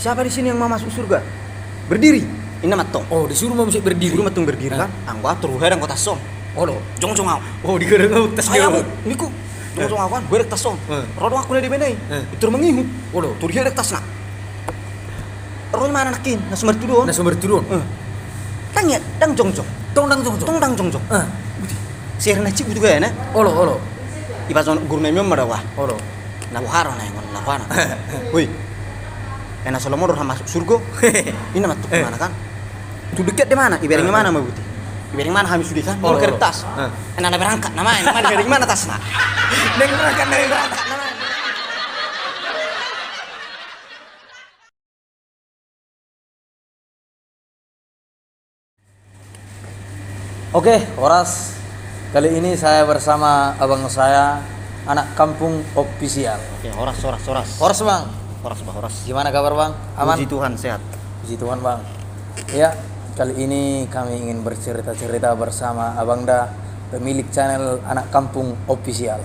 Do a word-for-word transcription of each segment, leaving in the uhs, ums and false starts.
Siapa di sini yang mau masuk surga? Berdiri. Inna ma antong. Oh, disuruh ma muse berdiri. Disuruh ma antong berdiri, kan? Anggo au tor huhadang ho tas on. Olo. Jongjong au. Oh, digadang au tas on. Ai au, niku. Jongjong au, kan, huhadang tas on. Ro do au na di bene i. Tor mangihut. Olo. Tor huhadang tasna. Ro imana nangkin, na so martudu on. Na so martudu on. Ndang ia, ndang jongjong. Tong ndang jongjong. Tong ndang jongjong. Seri na cik butuh gaya, ne? Olo, olo. Ibason guru na mion ma da, wah. Olo. Na boha ro na ingon na rohana. Hui. Ena solo modor hami masuk surgo. Inna ma antong imana, kan. Tuduk kiat di mana? Ibereng imana ma buti. Ibereng imana hami sude, kan. Olo, olo. Kertas. Ena na berangkat nama, imana ibereng imana tasna. Ndang berangkat nama. Berangkat nama. Oke, horas. Kali ini saya bersama abang saya, Anak Kampung Official. Oke, horas, horas, horas. Horas, Bang. Horas, Bang, horas. Gimana kabar, Bang? Aman? Puji Tuhan, sehat. Puji Tuhan, Bang. Ya, kali ini kami ingin bercerita-cerita bersama Abang Da, pemilik channel Anak Kampung Official.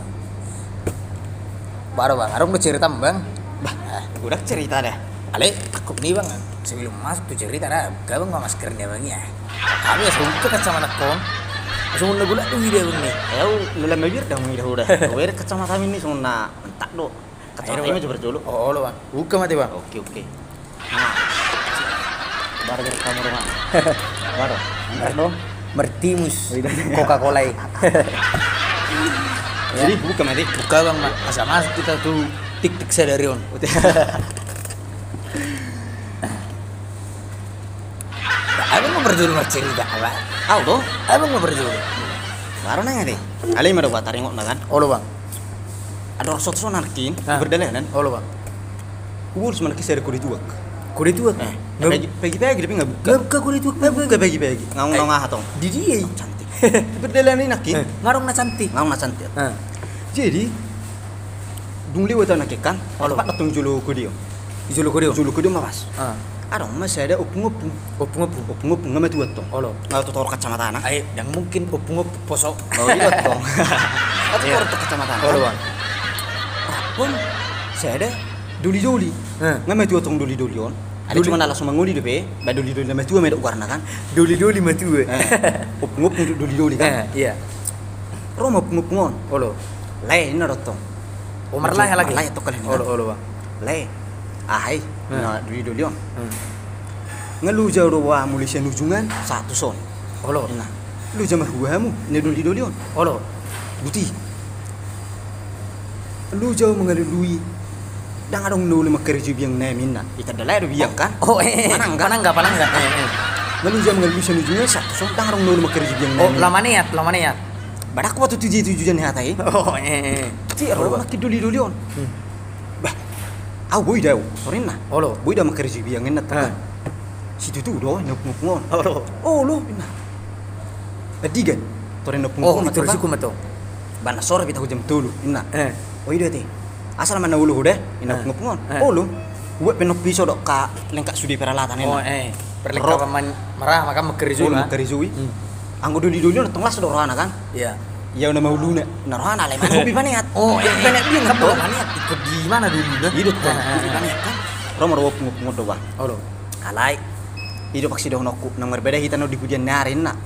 Baru, Bang, adong do cerita, Bang? Bah, udah cerita dah. Ale, takut nih, Bang. Sebelum masuk tu cerita, da buka, Bang, masker ni, Bang, ya. Kami asa buka kacamata kon. Asa mun na golak do ida, Bang, ni. Au, lelam bibir dah, Bang, ida udah. Udah kacamata ini songon na mentak do. Kacamata ini coba jolo. Oh, olo, Bang. Buka mate, Bang. Oke, oke. Nah. Baru dari kamu rumah. Baru. Baru. Martimus. Coca-Cola i. Jadi buka mate. Buka, Bang, ma. Asa masuk kita tu tik-tik sadari on. Abang ma parjolo marcerita, Bang? Au do? Abang ma parjolo. Baru nang ate. Alai ma do, Bang, taringot na, kan? Olo, Bang. Adong ro soto songon nangkin, berdalanan. Olo, Bang. Hubolus ma nangkin sada kode tuak. Kode tuak? Eh, pagi-pagi dope nga buka. Nga buka kode tuak. Nga buka pagi-pagi. Nga adong na aha tong. Di dia i? Cantik. Berdalanan i nangkin. Nga adong na cantik. Nga adong na cantik. Jadi, dung lewat au nangkin, kan. Olo. Tepat do tong jolo kode on. Di jolo kode on? Jolo kode on ma pas. Adong ma sada ompung-ompung. Ompung-ompung. Ompung-ompung, nga matua tong. Olo. Nga totor kacamatana. Ai, ndang mungkin ompung-ompung poso. Oh, iya tong. Nga totor tong kacamatana. Olo, Bang. Rap on sada doli-doli. Nga matua tong doli-doli on. Ada cuma na langsung mangoli dope, ba doli-doli na matua ma i do goarna, kan. Doli-doli matua. Ompung-ompung doli-doli, kan. Iya. Ro ma ompung-ompung on. Olo. Lae, inna do tong. Oh, marlae halak i? Marlae tong halak i, kan. Olo, olo, Bang. Lae. Aha i? Na doli-doli on. Nga loja au do, Bang, mulai sian ujungan sahat tu son. Olo. Inna. Loja marhua hamu, inna doli-doli on. Olo. Buti. Loja au mangalului. Ndang adong na olo mangkarejo biang nami, inna. Itanda lae do biang, kan? Oh, eh, eh. Manangga. Manangga, manangga. Eh, eh. Nga loja au mangalului sian ujungan sahat tu son, ndang adong na olo mangkarejo biang nami. Oh, la maneat, la maneat. Ba ndang hupaboto tu dia tujuan ni hata i. Oh, eh, eh. Ti ro ma nangkin doli-doli on. Bah, au boi do au, tor inna. Olo. Boi do au mangkarejo biang, inna tong. Situtu do, inna ompung-ompung on. Olo. Olo, inna. Andigan, tor inna ompung-ompung on. Oh, tor sukun ma tong. Ba na sore pe tahu jam tolu, inna. Oh, i do ate. Asal ma na olo ho da, inna ompung-ompung on. Olo. Hubuat pe nang piso dohot lengkap sude peralatan, inna. Oh, eh. Perlengkapan maraha ma kan mangkarejo i. Olo, mangkarejo i. Anggo doli-doli on tong las do rohana, kan? Iya. Ia na mauluna, na rohana alai manang hobi paneat. Oh, eh, paneat dia kan, paneat. Ikut di mana dulu, kan? I do tong, hobi paneat, kan? Ro ma ro ompung-ompung on do, Bang. Olo. Alai, i do pangsidohononku, nang marbada hita na di pudian ni ari, inna.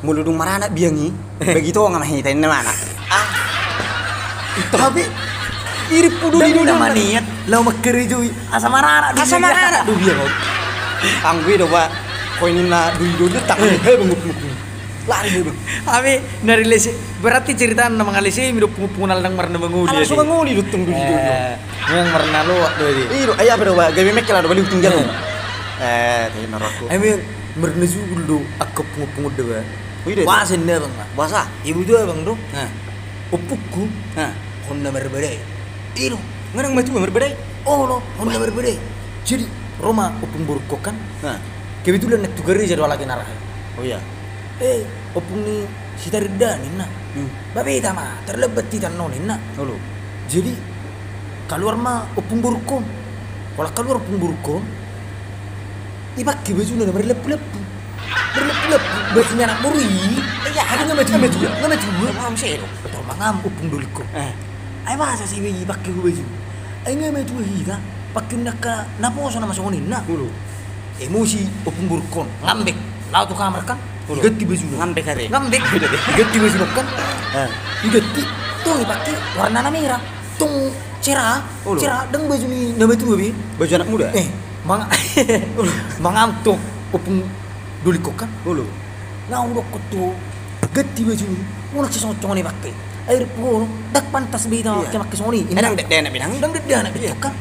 Molo dung maranak biang i, bagi tonga ma hita, inna imana. Ah. Tapi, irimpu doli-doli on. Ndang na maneat, laho mangkarejo i, asa maranak do biang. Asa maranak do biang on. Anggo i do, Bang, koin inna doli-doli on, tangkas, eh, bang, bang, bang. Lari dia, Bang. Tapi, na rilese, berarti ceritana na mangalesei ma do ompung-ompung on ala ndang marna mangoli. Ala so mangoli do tong doli-doli on. Eh, memang marna loak do dia. I do, ai apa do, Bang, gabe mekkel do, balik tinggal. Eh, tadi narakku. Ai memang marna jugul do angka ompung-ompung on da, Bang. Oh, i do. Boasa inna abang, Bang? Boasa? Ibu tu abang do. Nah. Ompungku. Nah. Hona marbadai. I do. Nga nang matua marbadai? Olo, hona marbadai. Jadi, ro ma ompung borungkon kan? Nah. Kebetulan na tu gareja do halak i na ra. Oh iya. Eh, ompung ni Sitaridaan, inna. Hmm. Ba beta ma, terlambat hita annon, inna. Olo. Jadi, kaluar ma ompung borungkon. Pola kaluar ompung borungkon, ipangke bajuna na marleppu-leppu. Marleppu-leppu. Baju ni anak boru i. Iya, nga matua. Nga matua. Nga matua. Paham sih, do. Tor mangam ompung doli on. Eh. Ai boasa sai ipangke ho baju? Ai nga matua hita. Pakiun ni angka naposo nama songon i, inna. Olo. Emosi ompung borungkon, ngambek. Lao tu kamar kan. Olo. Diganti bajuna. Ngambek ate. Ngambek. Diganti bajuna kan. Ah. Diganti. Tong dipake warna na merah. Tong cerah. Olo. Cerah, ndang baju ni na matua be. Baju anak muda. Eh, manga-, mangamuk tong ompung dolingkon kan. Olo. Nga hudokkon tu ganti baju i, unang sisongon-songon i pake. Ai ripu on, ndang pantas be hita. Iya. Pake, pake songon i. Eh, ndang dakdanak be, ndang dakdanak be, iya, kan.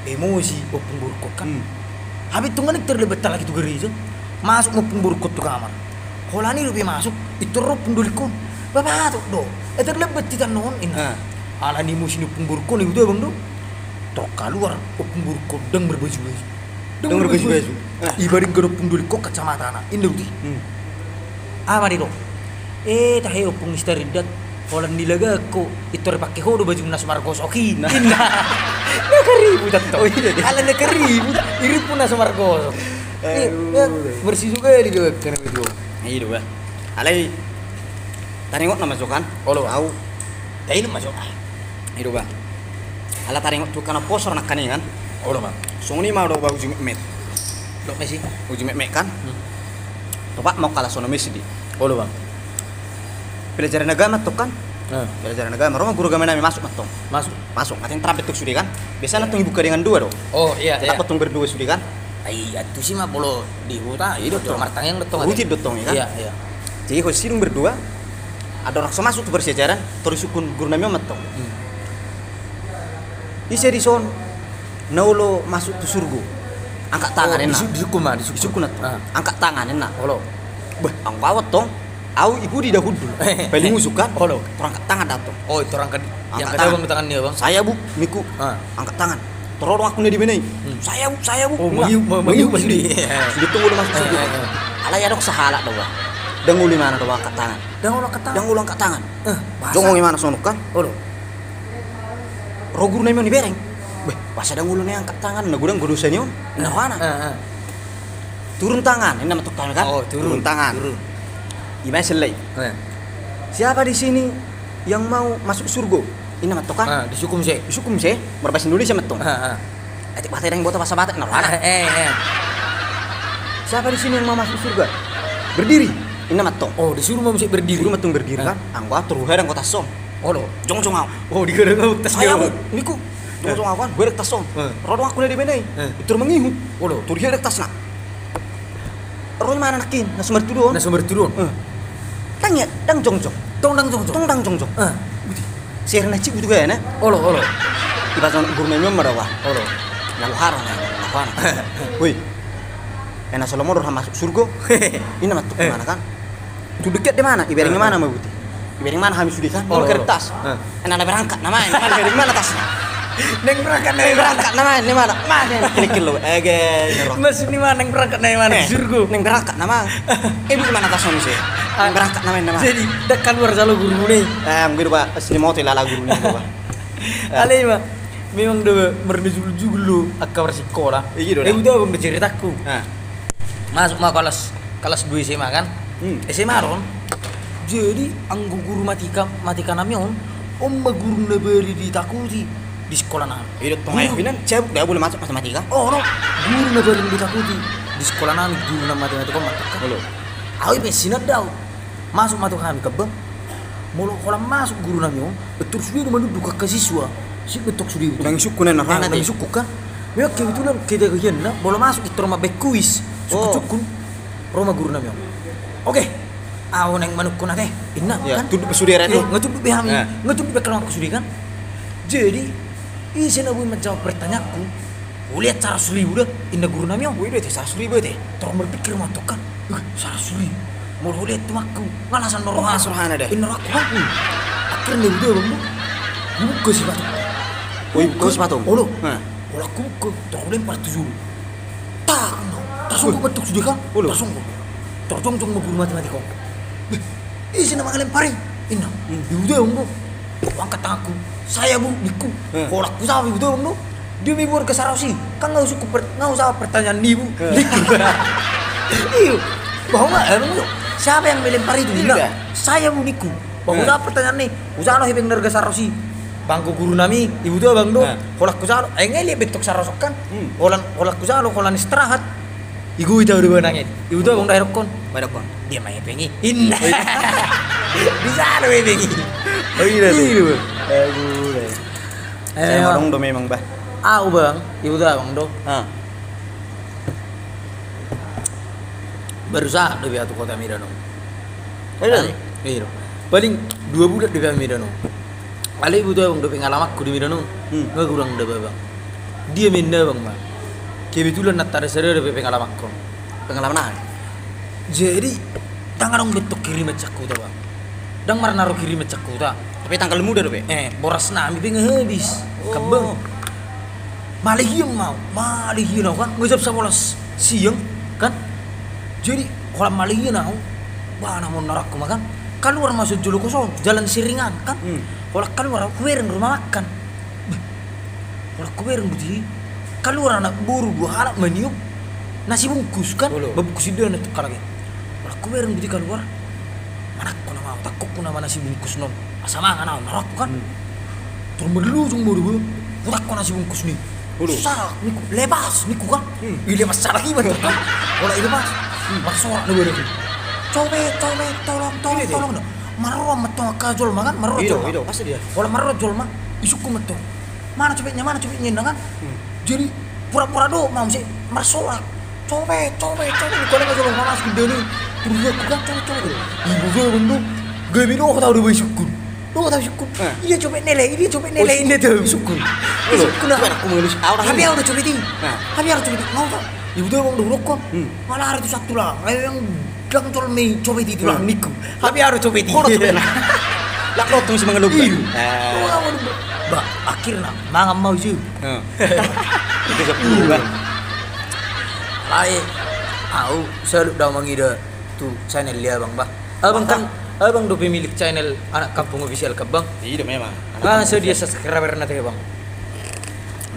Emosi ompung borungkon kan. Hmm. Hape tung nga terlambat halak i tu gareja. Masuk ma ompung borungkon tu kamar. Holan i dope masuk, pintor ro ompung dolingkon. Bapatok do. Eh, terlambat hita annon, inna. Ah. Alani emosi ni ompung borungkon, ihuta abang do. Tor kaluar ompung borungkon, ndang marbaju-baju. Ndang marbaju-baju. Ah. Ibaring gado ompung dolingkon kacamatana. Inna uti. Hmm. Aha ma didok? Eh, tahe ompung Mister Indat. Holan nilagaanku, pintor dipake ho do bajum na so margosok i. Nah. Inna. Nga karibut antong. Oh, iya, iya. Ala nga karibut. Iripu na so margosok. Aduh. Iya, iya. Bersih juga ya di doa, karena itu. Iya, doa. Alai, taringot nama jo kan? Olo. Au. Taringot nama jo. I do ba. Ala taringot tu angka naposo nangkaningan. Olo, Bang. Songon i ma do ba uji metmet. Dok mesi. Uji metmet kan? Hmm. Topak ma au kalas onom S D. Olo, Bang. Pelajaran agama tong kan? Eh. Pelajaran agama. Ro ma guru agama nami masuk ma tong. Masuk. Masuk. Nga tong terlambat tong sude kan? Biasana tong dibuka dengan dua do. Oh, iya, iya. Tetap tong berdua sude kan? Ai, antusi ma molo di huta, i do tong. Martangiang do tong. Rutin do tong, ya kan? Iya, iya. Jadi, holan sidung berdua, andorang so masuk tu parsiajaran, tor disungkun guru nami on ma tong. Hmm. Ise dison na olo masuk tu surgo? Angkat tangan, oh, inna. Disu-, disungkun ma, disungkun. Disungkun ma tong. Ah. Angkat tangan, inna. Olo. Beh, anggo au tong. Au i pudi da hundul. Paling usuk kan? Olo. Tor angkat tangan da tong. Oh, tor angkat. Angkat tangan. Tangan ni abang. Saya, Bu, ningku. Ah. Angkat tangan. Tor ro donganku na di bene i. Hmm. Saya, Bu, saya, Bu. Oh, mangiu, ma-, mangiu, mangiu. Sude tong olo masuk surgo. Eh, eh, eh. Alai adong sahalak do ba. Ndang olo imana do ba angkat tangan. Ndang olo angkat tangan. Ndang olo angkat tangan. Eh, boasa? Jongjong imana songon on kan? Olo. Ro guru nami on, ibereng. Beh, boasa ndang olo na i angkat tangan, na godang do dosa ni on. Inna rohana. Eh, eh. Turun tangan, inna ma tong kan? Oh, turun. Turun tangan. Turun. Ima i sella i. Eh. Siapa di sini yang mau masuk surgo? Inna ma tong kan? Ah, disungkun muse. Disungkun muse, marbahasa Indonesia ma tong. Ah, ah. Atik Batak, ndang boto bahasa Batak, inna rohana. Eh, eh, eh. Siapa di sini yang mau masuk surga? Berdiri. Inna ma tong. Oh, disuru ma muse berdiri. Disuru ma tong berdiri, ah, kan? Anggo au tor huhadang anggo tas on. Olo. Jongjong au. Oh, dihadang au tas. Saya, Bu, ningku. Jongjong au kan, huhadang tas on. Eh. Ro donganku na di bene i. Eh. Tor mangihut. Olo. Tor dihadang tasna. Ro imana nangkin, na so martudohon. Na so martudohon. Eh. Ndang ia, ndang jongjong. Tong ndang jongjong. Tong ndang jongjong. Eh. Seri na cik butuh gaya na. Olo, olo. Ibaca guru nami on ma da ba. Olo. Na huhadang na, na huhadang. Woi. Eh, na so lomo do roham masuk surgo. Inna ma tong, eh, imana kan. Tunduk hian do imana, ibereng imana ma buti. Ibereng imana hami sude kan. Olo, olo. Molo kertas. Eh. Eh, na berangkat nama, na berangkat nama. Naeng berangkat nama. Naeng berangkat nama, ni mana? Mana? Klik lo. Ege, nero. Maksud ni mana naeng berangkat nama, mana? Eh, surgo. Naeng berangkat nama. Eh, bukan mana tas manusia. Ah. Naeng berangkat nama, nama. Jadi, ndang kaluar jalo guru ni. Eh, mungkin, Pak, sini mau tilala guru ni, Pak. Alai ma, memang do marnajul-jugul do angka marsikola. Iya, do. Eh, udah, Bang, ceritaku. Ah. Masuk ma kelas, kelas dua S M A kan? Hmm. S M A do on. Jadi, anggo guru matika, matika nami on, on ma guru na paling ditakuti di sikola nami. Iya, do tong. Guru. Ai, binan, cabut, nggak boleh masuk matematika. Oh, no. Guru na paling ditakuti di sikola nami, guru na matematika on ma tong kan? Olo. Au i pe sinanda au. Masuk ma tong hami kan, Bang. Molo holan masuk guru nami on, pintor sude do manunduk angka siswa. Sip do tong sude. Unang disungkun na rohana. Eh, unang disungkun kan. Memang kebetulan kejagaan na, molo masuk pintor mambaen kuis. Oh. Sungkun-sungkun. Ro ma guru nami on. Oke. Au naeng manungkun ate, inna kan. Iya, tunduk be sude ra. Iya, nga tunduk be hami. Iya. Nga tunduk be angka donganku sude kan. Jadi, ise na boi manjawab pertanyaanku? Hulean saratus ribu da, inna guru nami on. Woi, do ate, saratus ribu ate. Tor marpikir ma tong kan. Eh, saratus ribu. Molo hulean tu rohangku, nga las rohana. Las rohana da. Inna rohangku kan. Hmm. Akhirna hubuka, Bang, do. Hubuka sipatungku. Woi, hubuka sipatungku. Olo. Hah. Holan hubuka, tor hulempar tu jolo. Tak, inna. Tarsonggot ma tong sude kan. Olo. Tarsonggot. Tor jongjong ma guru matematika on. Beh, ise na mangalempar i? Inna. Hmm. Ihuta, Bang, do. Huangkat tanganku. Saya, Bu, ningku. Hmm. Holan hujawab, ihuta, Bang, do. Dia ma, Ibu, arga saratus i. Kan nga husungkun per-, nga hujawab pertanyaan ni Ibu. Hmm. Ningku. Iyo. Bah, nga, eh, Bang, do. Siapa yang melempar itu? Inna. Iya. Saya, Bu, ningku. Bah, hmm, hujawab pertanyaan ni. Hujalo hepeng na arga saratus i. Bangko guru nami, ibu tu abang do. Holan hujalo, ai nga liat bentuk sarosok kan. Holan, holan hujalo, holan istirahat. Igo ita udah benang i. Ibu tu abang do, ai dokkon. Ai dokkon. Dia main pengi. Inna. Bisa lo main pengi. Oh iya. Iya. Saya orang do memang bah. Au bang, ibu tu abang do. Baru sahat dope au tu kota Medan on. Paling dua bulan dope au Medan on. Alai ibu tu abang do pengalamanku di Medan on. Nga kurang daba bang. Dia main abang ma. Kebetulan na tara sada dope pengalamanku. Pengalaman aha? Jadi ndang adong bentuk kiriman sian huta bang. Ndang marnaro kiriman sian huta. Tapi tanggal muda dope. Eh, boras nami pe nga habis. Kebang. Malihian ma au, malihian au kan, nga jam sabolas siang kan. Jadi holan malihian au, bah na mon narangku ma kan. Kaluar ma au sian jolo koson, jalan Siringan kan. Holan kaluar au, hubereng rumah makan. Beh, holan hubereng buti, kaluar anak boru dua halak maniop nasi bungkus kan. Babungkus i do na tu halak i. Holan hubereng buti kaluar. Manangkok nama au, tangkokku nama nasi bungkus non. Asa mangan au narangku kan. Tor marlujung ma au do bah. Hutangkok nasi bungkus ni. Sarak ningku, lepas ningku kan. I lepas sarak i ma antong kan. Holan i lepas. Marsorak na badan i. Copet, copet, tolong, tolong, tolong. Marroan ma antong angka jolma kan, marroan jolma. Holan marroan jolma. Isungkun ma antong. Mana copetnya, mana copetnya inna kan. Jadi pura-pura do ma au muse marsorak. Copet, copet, copet. Ningku alai nga jolo masuk i dani. Turun aku kan, copet, copet. Ibu tu abang do. Gabe dohot au do bah isungkun. Dohot au isungkun. Idia copet ni lae, idia copet ni lae inna tu. Isungkun. Isungkun au. Hape au do copet i. Hape au do copet i. Nga au tau. Ibu tu abang do hudokkon. Nga lari tu satu lah. Ai ndang jolma i copet i tulang ningku. Hape au do copet i. Holan copet na. Lak lotung si mangaluk. Iya. Bah, akhirna mangan ma au isi. Itu sepuluh bah. Alai au salut do au mangida tu channel ni abang bah. Abang kan, abang do pemilik channel Anak Kampung Official kan bang? Iya memang. Nga sadia subscriberna te bang?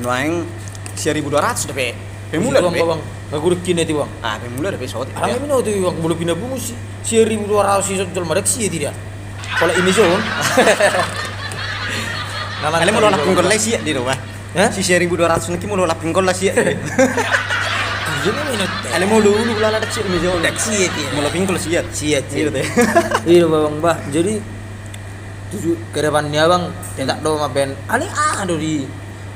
Nuaeng seribu dua ratus dope. Pemula dope bang. Nga guru kina ti bang. Ah, pemula dope saotik. Alai mino tu bang, molo pinabungu si seribu dua ratus i sonjol madang si dia. Pola ini son. Alai molo lapung golla siat dia do bah. Si seribu dua ratus nangkin molo lapung golla siat. Iya memang. Alai molo ulu lala dang siat mejol. Dang siat dia. Molo pingkol siat. Siat siat. Iya bang bah. Jadi tuju ke depan ni abang, cetak do ma ben. Alai aha do di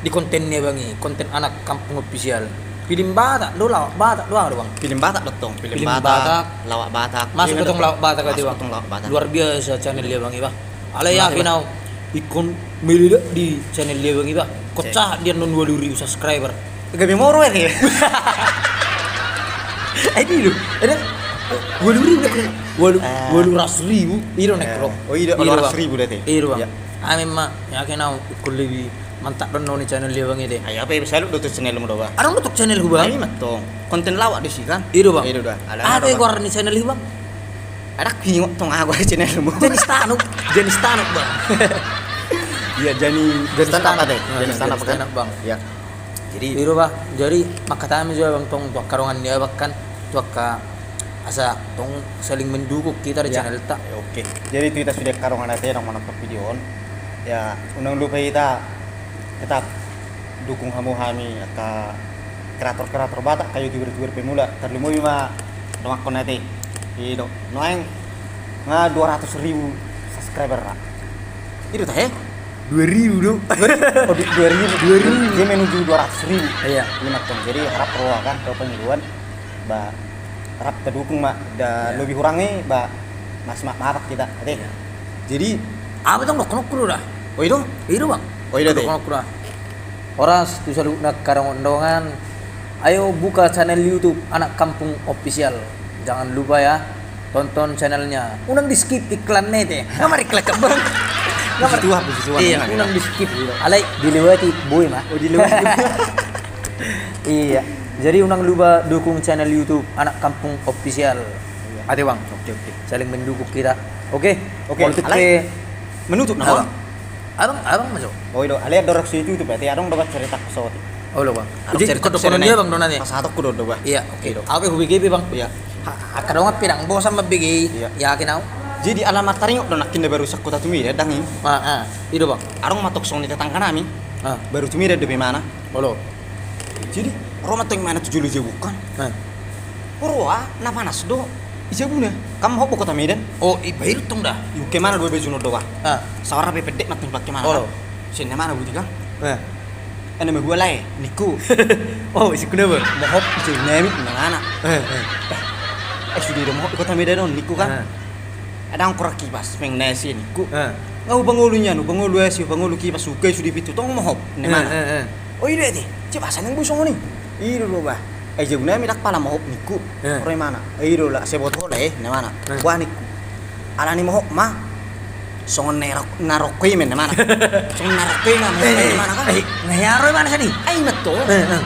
di konten ni abang i, konten Anak Kampung Official. Film Batak do, lawak Batak do, aha do bang? Film Batak do tong, film Batak, lawak Batak. Masuk do tong lawak Batak berarti bang. Luar biasa channel ni abang i bah. Alai yakin au ingkon meledak di channel ni abang i bah. Kocak dia non walu ribu subscriber. Gabe moro ya. Ai di lu. Ada walu ribu. Walu, walu ratus ribu. Iro nek bro. Oh iro, walu ratus ribu dah te. Iro bang. Amen ma, yakin au ingkon lebih mantap do annon di channel ni abang i te. Ai hape salut do tu channelmu do bah. Adong do tong channelhu bang. Ai ima tong. Konten lawak disi kan? Iro bang. Iro dah. Aha do goar ni channel i bang? Adong huingot tong aha goar channelmu. Janis Tanuk. Janis Tanuk bang. Iya Janis Tanuk ate. Janis Tanuk bang. Iya. Jadi iro bah, jadi mangkatai ma jo abang tong tu angka dongan ni abang kan, tu angka asa tong saling mendukung hita di channelta. Oke. Jadi tu hita sude angka dongan ate naung manonton video on. Ya, unang lupa hita tetap dukung hamu hami angka kreator-kreator Batak, angka youtuber-youtuber pemula, tarlumobi ma dongankon ate. I do. Nuaeng nga dua ratus ribu subscriber ra. I do tahe? Dua ribu do. Oh, dua ribu. Dua ribu. Dia menuju dua ratus ribu. Iya. Ima tong. Jadi harap roha kan, roha pangidoan. Ba, harap tadukung ma, da lobi hurang i ba, masih maaf-maaf hita ate. Jadi aha pe tong dohononku do da. Oh i do? I do bang. Oh i do ate. Dohononku da. Horas tu saluhutna angka dongan-dongan. Ayo buka channel YouTube Anak Kampung Official. Jangan lupa ya, tonton channelnya. Unang di skip iklanna ate. Nga mariklan kan bang. Puji Tuhan, puji Tuhan. Iya, unang di skip. Alai dilewati boi ma. Oh dilewati. Iya. Jadi unang lupa dukung channel YouTube Anak Kampung Official. Ate bang. Oke oke. Saling mendukung hita. Oke. Oke. Alai menutup nama. Abang, abang ma jo. Oh i do, alai dorok si itu berarti adong do bah cerita pesawat. Oh lo bang. Jadi cerita dohononku do nanti. Pasahatonku do bah. Iya oke. Au pe hubege be bang. Iya. Angka dongan pe ndang bosan mambege i. Iya. Yakin au. Jadi ala martaringot do nangkin na baru sian kota tu Medan, dang i. Ah, ah, i do, Bang. Adong ma tong songon i tetangga nami. Ah. Baru tu Medan dope imana. Olo. Jadi ro ma tong imana tu jolo jabu kan. Ah. Ro, ah, na panas do i jabuna. Kan mohop do kota Medan. Oh, i bahiru tong da. Iuke imana do baju na do, Bang. Ah. Saor pe pendek ma tong pake imana. Olo. Kan? Sian na imana buti kan. Ah. Ai na mahua lae, ningku. Oh, isungkun ma. Mohop i jabu nami, na imana. Eh, eh. Eh, sude do mohop i kota Medan on, ningku kan. Eh. Ai ndang hurang kipas, meng na ese, ningku. Eh. Nga hupangolu nian, hupangolu ese, hupangolu kipas, sude sude pintu tong mohop, na imana. Eh, eh, eh. Oh, i do ate, ise basa nang boi songon i. I do, bah. Ai jabu nami ndang pala mohop, ningku. Eh. Ro imana. I do, la, ase boto ho lae, na imana. Eh. Bah, ningku. Alani mohop ma. Songon na rok-, na rokko i ma, na imana. Songon na rokko i ma, na imana kan. Eh, na hea ro imana sian i. Ai ma tong. Eh, eh.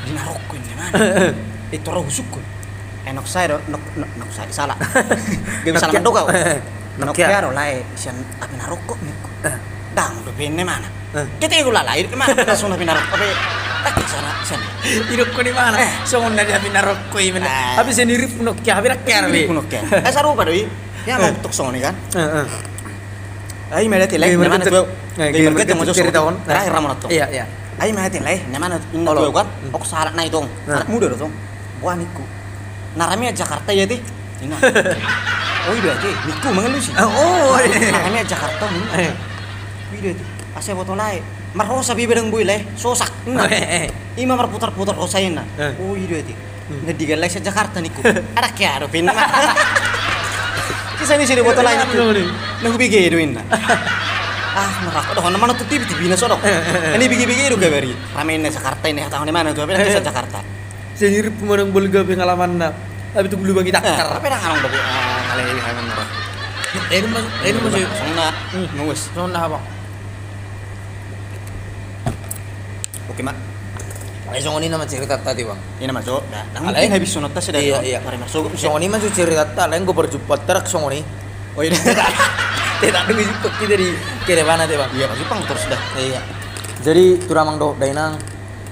Di na rokko i ma, na imana. Eh, eh. Itu ro husungkun. Eh, nok sae do, nok, nok, nok sae, salah. Gabe salah mandok au. Eh, eh. Nok hea ro lae, sian api na rokko, ningku. Eh. Ndang dope, na imana. Eh. Ketek hu lalai, na imana, langsung na pinarok, apa, tak sana, sana. Idok ko na imana. Eh. Songon na di api na rokko i ma. Eh. Api sendiri pun oke, api rakyat, api pun oke. Eh, sarupa do i. Ya, eh, mau tok songon i kan. Eh, eh. Ai, ima da te lae, na imana tu. Eh, gabe berkat yang mau cerita on. Terakhir, Ramon, tong. Iya, iya. Ai, ima da te lae, na imana tu, inna tu kan. Hmm. Oke, salah na i tong. Nah. Anak muda do tong. Wah, ningku. Na rame Jakarta i ate. Inna. Oh, i do ate. Ningku mangalusi. Oh, oh, iya. Na rame Jakarta, inna. Eh. Oh, i do ate. Ase boto lae. Marhosa pe iba ndang boi lae. Sosak. Inna. Eh, eh. Ima marputar-putar hosa, inna. Eh. Oh, i do ate. Hmm. Na digan lae sian Jakarta, ningku. Ada kea do pe, inna. Kisah ni sini boto lae, ningku. Betul, betul. Na hubege do, inna. Ah, na rap. Aduh, na mana tu T V, T V na so do. Eh, eh, eh. Ini bege-bege do gabar i. Rame na Jakarta ini, tahu di mana tu, apa, eh, eh, sian Jakarta. Sendiri pemenang Bolga pengalamanna. Tapi tu lubang i takar. Eh, tapi dah ngarang tapi, ah, kali ini kami merah. Eh, ini mas, eh, ini mas. Songon na. Hmm. Nungus. Songon na, Bang. Oke, Mak. Ai songon i nama ceritanta ate, Bang. Ina ma jo, da. Ndang mungkin habis songon na ate da. Iya, iya. Songon i ma jo ceritanta, lain gua berjumpa truk songon i. Oh, iya. Tidak, tidak ada jumpa kita di kerevana ate, Bang. Iya, berjumpa terus da. Iya. Jadi, tu damang dohot dainang,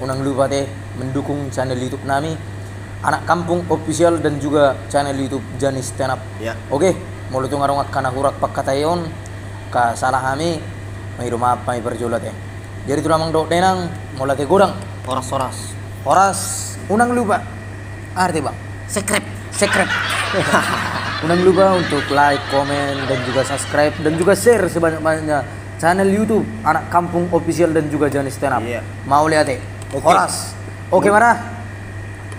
unang lupa ate mendukung channel YouTube nami, Anak Kampung Official, dan juga channel YouTube Jani Stand Up. Ya. Oke, molo tung adong angka na hurang pangkataion, angka salah hami, mangido maaf hami parjolo ate. Jadi tu damang dohot dainang, mauliate godang. Horas, horas. Horas, unang lupa. Arte, Bang. Subscribe. Subscribe. Unang lupa untuk like, komen, dan juga subscribe, dan juga share sebanyak-banyaknya channel YouTube Anak Kampung Official dan juga Jani Stand Up. Iya. Mauliate. Oke. Horas. Oke, Mara.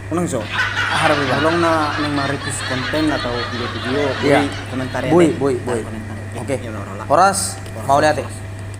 Unang jo. Aha, Bang? Tolong na naeng ma-request konten atau video-video, iya, boi komentar ya. Boi, boi, boi. Komentar. Oke. Ya, ora, ora. Horas, horas, mauliate. Horas.